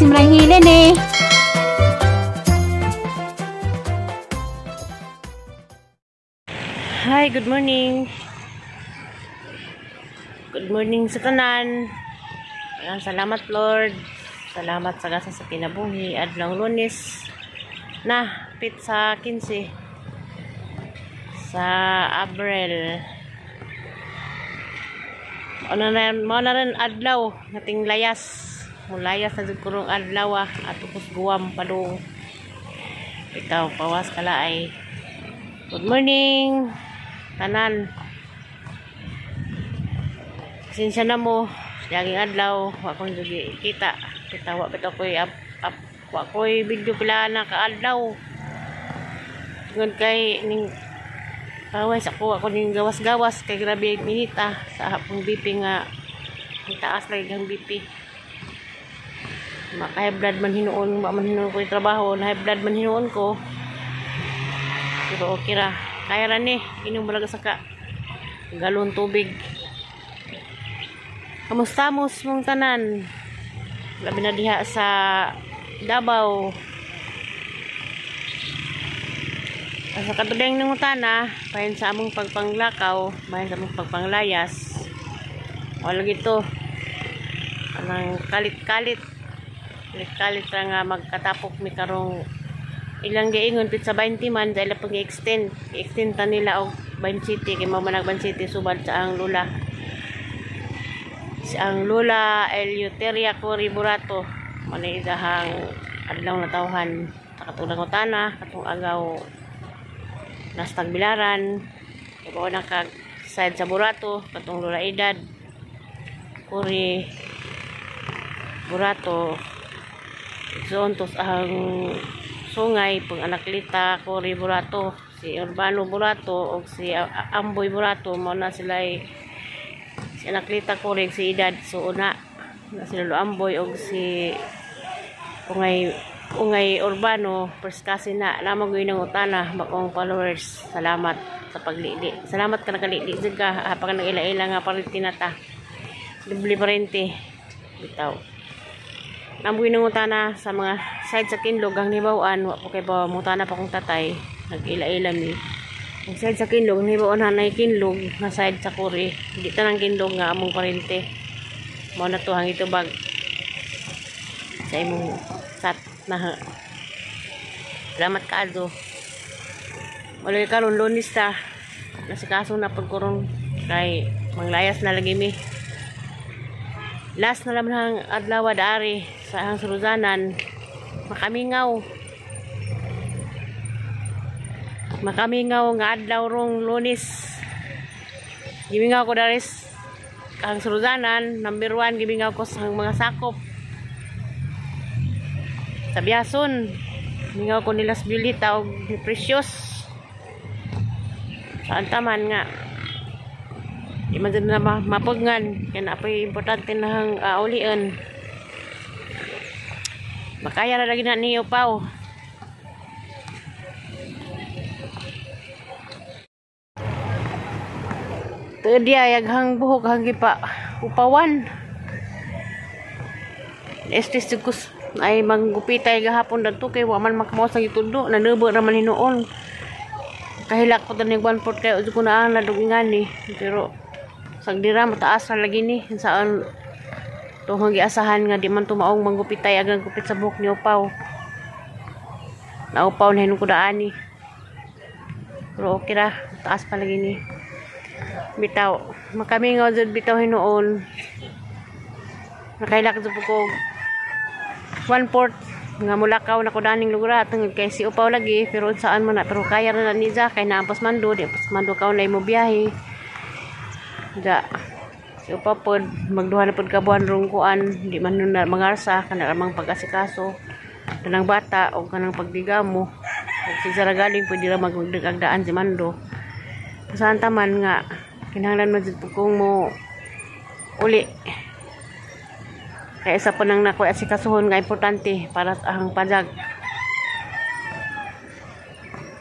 Si Mrang Hilen eh. Hi, good morning. Good morning sa tanan. Ayan, salamat Lord. Salamat sa gasa sa kinabuhi. Adlaw Lunes na pitsa 15 sa Abril. Ano na, mao na rin adlaw nating layas. Mulayas na jud kurong adlaw ato kus guwam padung. Bitaw pawas kala ay. Good morning tanan. Pasensya na mo laging adlaw wa kong jugi kita. Kita wa bitaw koy up, up wa koy video pila na kaadlaw. Tungod kay ning pawas ako ning gawas-gawas kay grabe minita sa hapong BP nga ang taas lagi ang BP. Maka high blood man hinuon, wa man hinuon ko yung trabaho, na high blood man hinuon ko. Pero okay ra. Kaya ra ni, inom balaga sa ka galon tubig. Kamusta mos mong tanan? Labi na diha sa Davao. Sa katudeng ng utana, bahin sa among pagpanglakaw, bahin sa among pagpanglayas. Wala gito. Anang kalit-kalit. Kalit-kalit ra nga magkatapok mi karong ilang giingon pit sa 20 man dahil pag i-extend. I-extend ta nila og 20 City kay mao man ang 20 City subad sa ang lula. Si ang Lula Eleuteria Cory Burato manay idahang adlaw na tawhan sa katong utana, katong agaw nasa Tagbilaran, ibaw na kag side sa Burato, katong Lula Edad Cory Burato, Zontos ang sungay pang Anaklita Cory Burato, si Urbano Burato og si Amboy Burato, mao na sila si Anaklita Cory si Edad, so una na si Lolo Amboy og si Ungay Urbano, first cousin na lamang gawin ng utana, bakong followers. Salamat sa paglili. Salamat ka nakalili. Diyan ka, hapag nag-ila-ila nga parente na ta. Dubli parente. Bitaw. Nambuin ng utana sa mga side sa Kinlog, ang nibawan, wa po kay ba, mutana pa kong tatay. Nag-ila-ila mi. Ang side sa Kinlog, ang nibawan hanay Kinlog, na side sa Kuri. Hindi tanang Kinlog nga among parente. Mao na to hang itubag sa imong sat na. Salamat kaado. Wala karon Lunes ta. Nasikaso na pagkurong kay manglayas na lagi mi. Last na lang ang adlaw dari sa ang suruzanan. Makamingaw. Makamingaw nga adlaw rong Lunes. Gimingaw ko dari ang suruzanan, number 1 gimingaw ko sa mga sakop. Sa Biason, mingaw ko nila sa Violeta og ni Precious. Saan taman nga di man dyan na mapagngan kaya na po'y importante na hang ulian. Makaya na lagi na niyo pao. Tuod diya yaghang buhok hanggi pa upawan. Estes kus ay manggupitay gahapon dadto kay wa man makamaos ang itudo, nanubo ra man hinuon. Kahilak ko tanig 1/4 kay udto ko na ang ladog ingani, pero sagdira mataas ra lagi ni saan tuhong giasahan nga di man tumaong manggupitay agang gupit sa buhok ni upaw. Naupaw na hinuon ko daani. Pero okay ra, taas pa lagi ni. Bitaw, makamingaw jud bitaw hinuon. Nakahilak jud ko 1/4 nga mulakaw na ko daning lugar tungod kay si upaw lagi, pero saan man na, pero kaya ra na niya kay naampas mando, di ampas mando kaon na imo biyahe. Ja si upaw pod magduha na pod ka buwan rong kuan, di man nun na mangarsa kana ramang pag-asikaso kanang bata o kanang pagdigamo. Og si Zara galing pwede ra magdagdaan si Mando. Saan taman nga kinahanglan man jud kung mo uli. Kaya isa po nang nakuha si kasuhon nga importante para sa ahang pajag.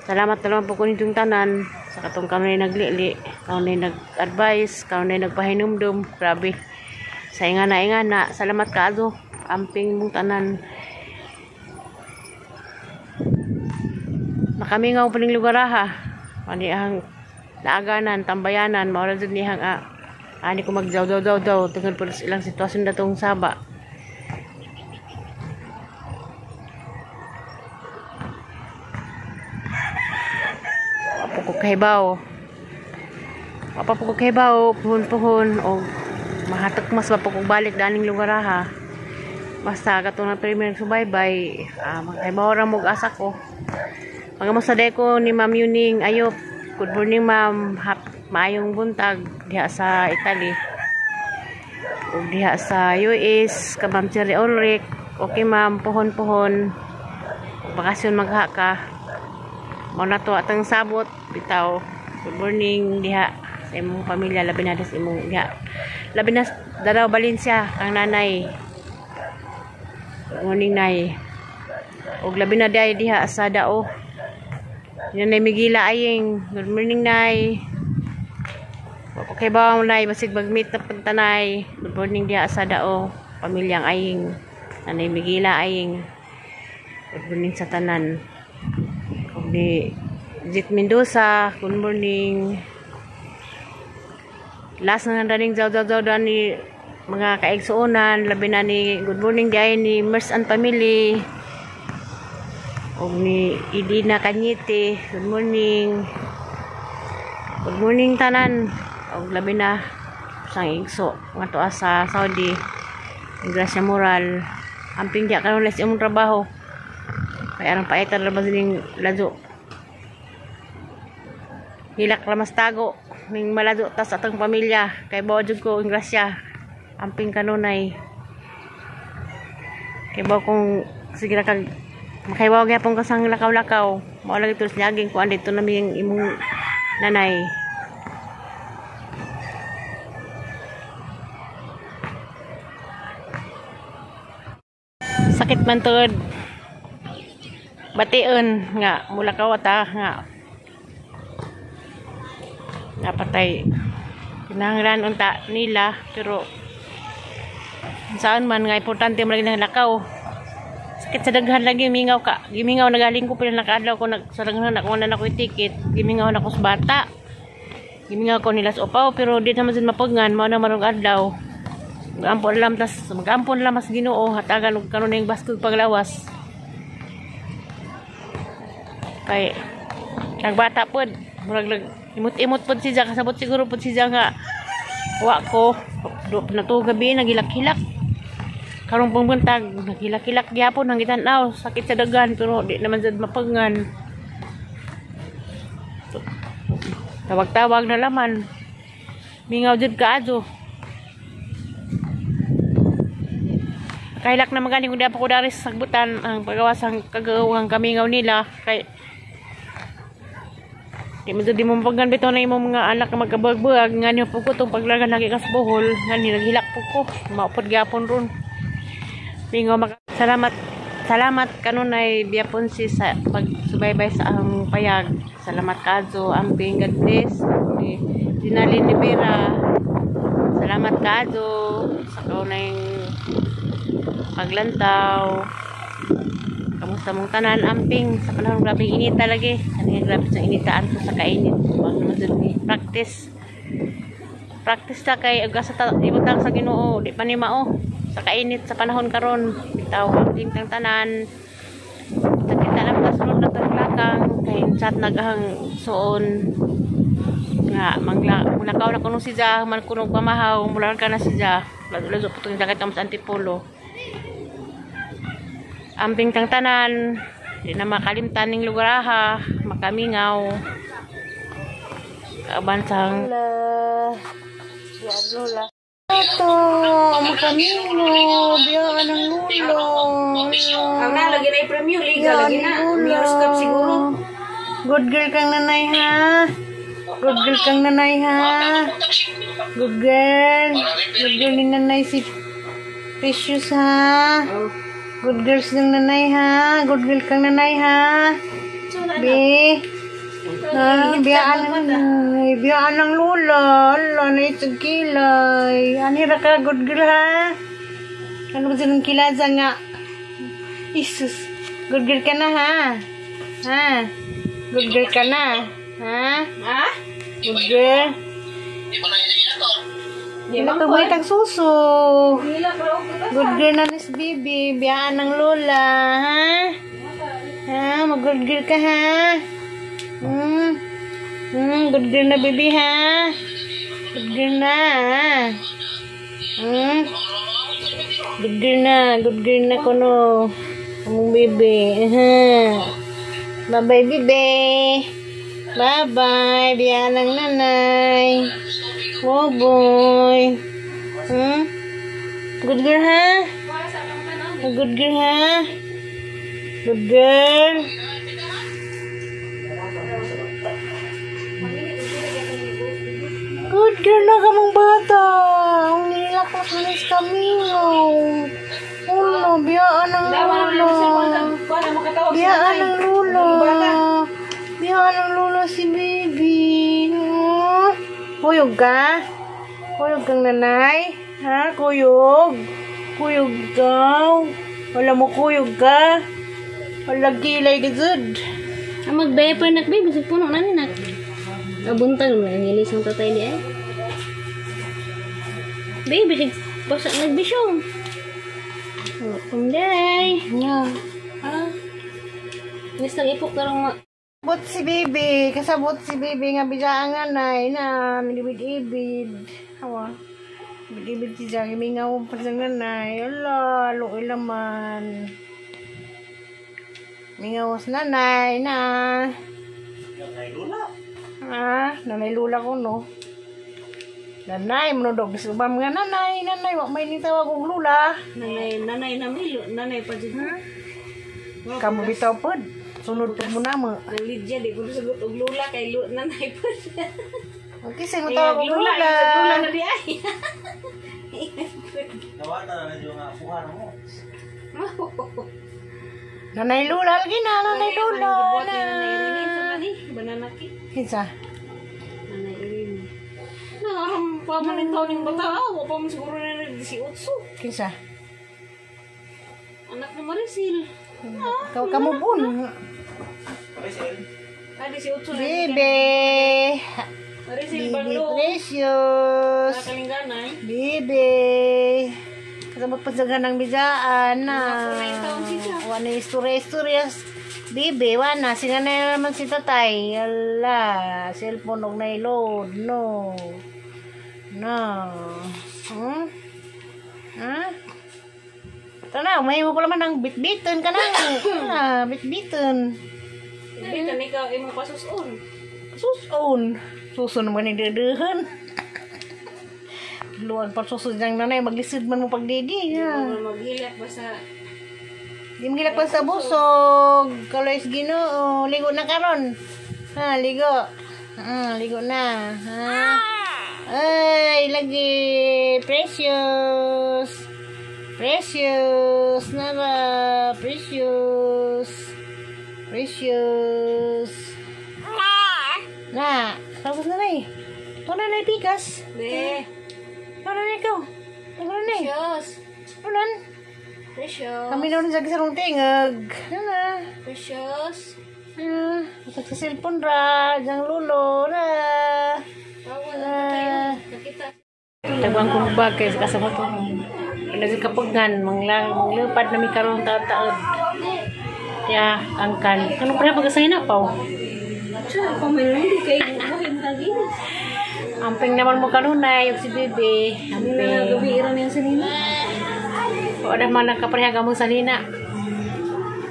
Salamat na naman po ko nitong tanan sa katong kanunay naglili, kanunay nag-advise, kanunay nagpahinumdum. Grabe. Sa ingana-ingana. Salamat kaado. Amping mong tanan. Makamingaw pa ning lugar ha. Ani ang laaganan, tambayanan, mao ra jud nihang ani ko magjaw daw daw daw tungod po sa ilang sitwasyon datong Saba. Wa ko kahibaw. Wa pa ko kahibaw, puhon-puhon og mahatak mas pa ko balik daning lugar ha. Basta katong na premier subaybay, makahibaw ra mo asa ko. Pangamusta day ko ni Ma'am Yuning Ayop. Good morning, ma'am. Maayong buntag diha sa Italy. Ug diha sa US ka Ma'am Cherry Ulrich. Okay ma'am, puhon-puhon. Bakasyon magha ka. Mao na to atang sabot bitaw. Good morning diha sa imong pamilya, labi na sa imong diha. Labi na Daraw Valencia kang nanay. Good morning, nay. Ug labi na diha diha sa Dao. Nanay Migila aying. Good morning, nay. Okay ba, nay? Basig mag-meet na punta, nay. Good morning diha sa Dao. Pamilyang aying. Nanay Migila aying. Good morning sa tanan. Ug ni Jit Mendoza, good morning. Last na daning jaw jaw jaw ni mga kaigsuonan, labi na ni good morning diay ni Mers and family. Og ni Idina Cañete, good morning. Good morning tanan. Og labi na sang igso ngadto sa Saudi. Gracia Moral. Amping diya karon les imong trabaho. Kay arang paitan ra ba sining lazo. Hilak ra mas tago ning malazo tas atong pamilya. Kay bawo jud ko Gracia. Amping kanunay. Kay bawo kung sige ra kag makaiwaw gyapon ka sang lakaw-lakaw. Mao lagi tulos niaging kuan dito na ming imong nanay. Sakit man tuod. Bation nga mulakaw ta nga napatay. Kinahanglan unta nila pero saan man nga importante man lagi nang lakaw. Sakit sa daghan lagi mingaw ka. Gimingaw nagaling ko pila nakaadlaw ko nag sa daghan na na ko ticket. Gimingaw na ko sa bata. Gimingaw ko nila sa upaw pero di naman sin mapagnan mao na marong adlaw. Magampon lang tas magampon lang mas Ginoo hatagan og karon ning baskog paglawas. Kay nagbata pod murag imot-imot pod siya kasabot siguro pod siya nga wa ko natuog gabi nagilak-hilak. Karong pong buntag, naghilak-hilak gyapon ang gitan-aw, sakit sa dagan pero di naman jud mapagngan. Tawag-tawag na laman. Mingaw jud kaadto. Kahilak na magani kung di pa ko dari sa sagbutan ang pagawas ang kagawang kamingaw nila kay di mo jud di mo mapaggan bitaw na imong mga anak nga magkabuag-buag ngani po ko tong paglagan lagi kas Bohol ngani naghilak po ko maupod gyapon ron. Mingo salamat salamat kanunay Bia Ponce sa pagsubaybay sa ang payag. Salamat kaadto, amping God bless. Dinalin ni Vera. Salamat kaadto sa kaunay paglantaw. Kamusta mong tanan amping sa panahon grabeng inita lagi. Ani grabe sa initaan ko sa kainit. Wag naman jud ni practice. Practice ta kay ug asa ta ibutang sa Ginoo di pa ni mao. Sa kainit sa panahon karon bitaw amping tang tanan. Kita lang ta sulod na tong lakang kay chat nagahang suon nga manglakaw na kuno siya man kuno pamahaw mulan ka na siya lazo putong jacket sa Antipolo. Amping tang tanan di na makalimtan ning lugar ha makamingaw kauban sang Lola. Ito, makamingaw, biyaan ng lulo. Ang na, lagi na i-premium, liga, lagi na. Mayor's Cup siguro. Good girl kang nanay, ha? Good girl kang nanay, ha? Good girl. Good girl ni nanay si Precious, ha? Good girls ng nanay, ha? Good girl kang nanay, ha? Be. Biyaan ng nanay. Biyaan ng lola. Ala, naitagkilay. Anira ka, good girl, ha? Ano ba silang kilaza nga? Jesus. Good girl ka na, ha? Ha? Good girl ka na. Ha? Ha? Good girl. Di Wala man ka ko. ba suso? Nila ko Good girl na nis baby. Biyaan ng lola, ha? Ha? Mag-good girl ka, ha? Hmm? Good girl na, baby, ha? Good girl na, ha? Hmm? Good girl na. Good girl na kuno. Among baby. Ha? Bye-bye, baby. Bye-bye. Biyaan ng nanay. Oh, boy. Hmm? Good girl, ha? Good girl, ha? Good girl. Good girl na kamong bata. Ang nilakos na is kamingaw. Ulo, biyaan ng lolo. Biyaan ng lolo. Biyaan ng lolo si baby. Oh. Kuyog ka? Kuyog kang nanay? Ha? Kuyog? Kuyog ikaw? Wala mo kuyog ka? Wala kilay ka zud. Ang mag-diaper nak baby, bisag puno na ni nak. Abuntag na ang ilis ang tatay ni ay. Baby, bisag basa nagbisyong. Unday. Yeah. Ha? Nis nang ipok karong ma. Kasabot si baby. Kasabot si baby nga bidya ang nanay na minibid-ibid. Hawa. Ibid-ibid si Jang. Imingaw pa sa nanay. Ala, luoy laman. Mingaw sa nanay na. Nanay Lula. Ah, nanay lula ko no. Nanay, manudog. Subam nga nanay, nanay. Wa may nitawag og lula. Nanay, nanay na milo, nanay pa jud. Kamu bitaw pod. Sunod pod mo na mo. Nang Lydia di ko sagot og lula kay nanay pa. Okay, sa'yo mo tawag og lula, lula. lula na di ay. Nawata na yung apuhan mo. Nanay lula, lagi na, nanay lula. Gibuhat ni Nanay Irene sa kani, banana cake. Kinsa? Nanay Irene. Nakarang pa man yung taon yung bata, wa pa man siguro na 18. Kinsa? Anak ni Maricel. Ikaw kamubon. Maricel. Ah, 18 na. Bebe. Maricel Bebe Baglo. precious. Nakalingganay. Bebe. Kasabot pa sa ganang bidaan na. Mga taon siya. Wala istorya-istorya. Bebe, wala. Sinanay naman si tatay. Ala, cellphone og na-load. No. No. Hmm? Ha? Tana, may mo pala man ang bitbiton ka na. Ah, bitbiton. Hindi ka ikaw imong pasusun. Susun. Susun naman ni dedehan. Luwag pa susun niyang nanay, maglisod man mo pagdidi. Ha? Huwag maghilak basta Di mo gilak pa sa busog. Kaloys Ginoo, ligo na karon. Ha, ligo. Ah, ligo na. Ha? Ay, lagi precious. Precious, nara, precious. Precious. Na, tapos na na eh. Ito na na pikas. Be. Ito na na ikaw. Ito na na eh. Precious. Ulan. Precious. Kami na rin sa kisarong tingag. Ano? Precious. Ah, sa cellphone ra, diyang lulo ra. Tawa lang tayo. Nakita. Tagwang kong bag kay kasama to. Nagkapaggan, manglupad na mi karon taod-taod. Ya, angkan. Ano pa pag-asay na paw? Siya, pamilya kay buhay mo kagin. Amping naman mo kanunay, yung si bebe. Amping. Gabi ira niya sa nina. Wala man nagkapareha gamong salina.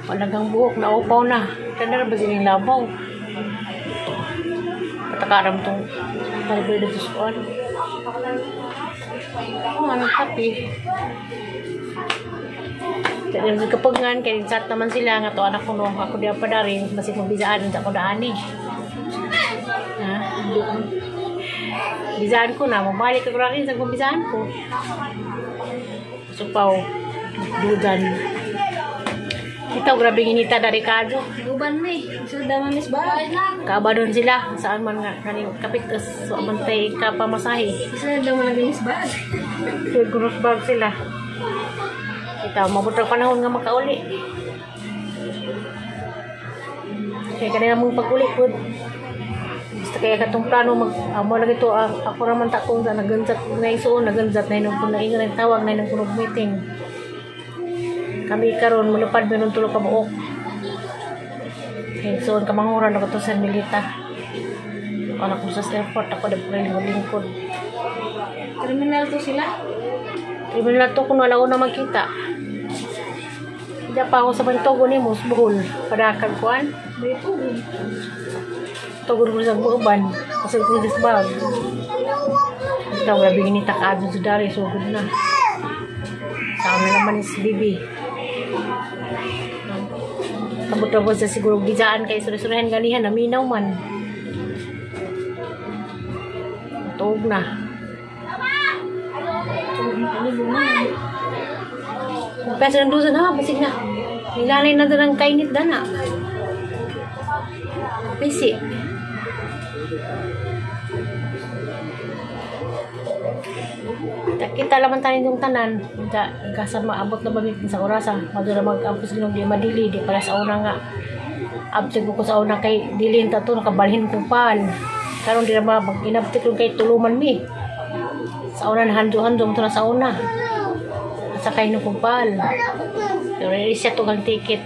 Wala kang buhok, naupaw na. Tanda ba sining labaw? Patakaram tong talboy dito sa kuwan. Oh, anong kape? Kaya kapag nga, kaya chat naman sila nga to anak ko no, ako diya pa dari, basig mabisaan, ako daan eh. Ha? Bisaan ko na, mabalik ako rin sa kumbisaan ko. Supaw, dudan. Ito, grabe ginita dari kadyo. Uban mi. So dama miss ba? Kaaba doon sila, saan man nga, kaning kapit, so mantay ka pamasahe. Isa dama na miss ba? Sigurus bag sila. Kita mabot ang panahon nga makauli. Kaya kanina mong pag-uli pud. Basta kaya katong plano mag amo lagi to ako ra man ta kung sa nagansat na isuon nagansat na inong kun naingon ang tawag na inong kunog meeting. Kami karon mulupad meron tulo ka buok. Kay suon kamanguran ako to sa Milita. Wala ko sa airport ako dagko lingkod. Terminal to sila. Terminal to kung wala ko na magkita. Diya pa ako sa Bantogo ni Mos Bohol. Padakan kuan. May tugod. Tugod ko sa buuban. Kasi ko sa bag. Ito, grabe ginita ka adto sa dari. Sugod na. Sa na naman is bibi. Kabot-abot sa siguro gijaan kay suri-surihan ganihan. Naminaw man. Tuog na. Pesa ng dusan ha, basig na. Nilalay na doon ang kainit dana. Pisi. Kita laman tayo yung tanan. Kita kasa maabot na ba sa orasa. Madura mag-abot ginong di madili. Di pala sa una nga. Abot ko sa una kay dili ta to nakabalhin ko pan. Karon di na ba mag-inabtik kay tuluman mi. Sa una na hando-hando mo to na sa una. Sakay no kumpal. Pero siya to kang ticket.